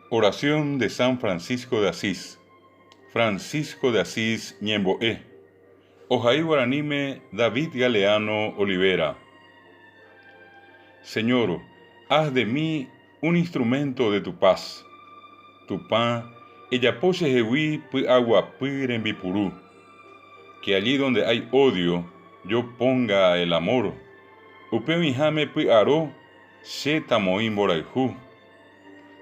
Oración de San Francisco de Asís Francisco de Asís ñembo'e Ohai guaraníme David Galeano Olivera Señor, haz de mí un instrumento de tu paz. Tupã, ejapo chehegui py'aguapy rembipuru. Que allí donde hay odio, yo ponga el amor. Upe oĩháme py'aro, che tamoĩ mborayhu.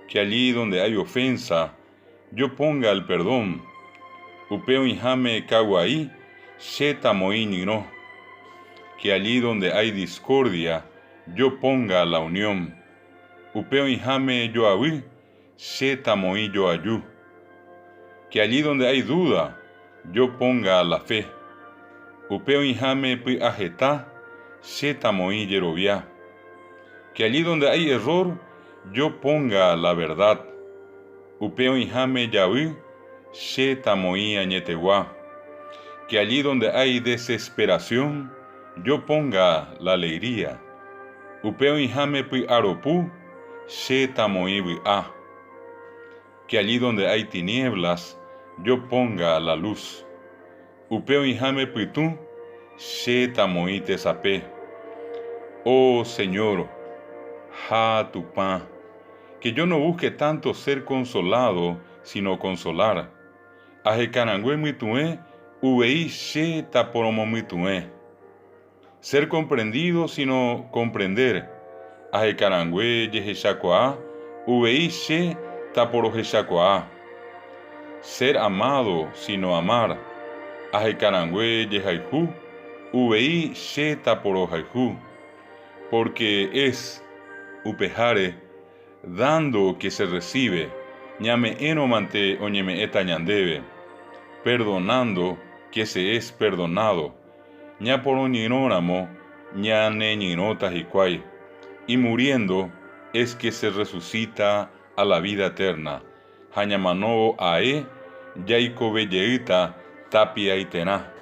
Que allí donde hay ofensa, yo ponga el perdón. Upe oĩháme kaguai, che tamoĩ ñyrõ. Que allí donde hay discordia, yo ponga la unión. Upe oĩháme joavy, che tamoĩ joaju. Que allí donde hay duda, yo ponga la fe. Upe oĩháme py'aheta, che tamoĩ jerovia. Que allí donde hay error, yo ponga la verdad. Upe oĩháme javy, che tamoĩ añetegua. Que allí donde hay desesperación, yo ponga la alegría. Upe oĩháme py'aropu, che tamoĩ vy'a. Que allí donde hay tinieblas, yo ponga la luz. Upe oĩháme pytũ, che tamoĩ tesape. Oh Señor, ha Tupã, que yo no busque tanto ser consolado, sino consolar. Ahekarãngue mytuẽ, uvei che taporomomytuẽ. Ser comprendido, sino comprender. Ahekarãngue jehechakuaa, uvei che taporohechakuaa. Ser amado, sino amar. Ahekarãngue jehayhu, uvei che taporohayhu. Porque es, upeháre, dando que se recibe, ñame'ẽrõmante oñeme'ẽta ñandéve. Perdonando que se es perdonado, ñaporoñyrõramo ñaneñyrõta hikuái. Y muriendo es que se resucita a la vida eterna, ha ñamanóvo ae jaikovejeýta tapiaiterã.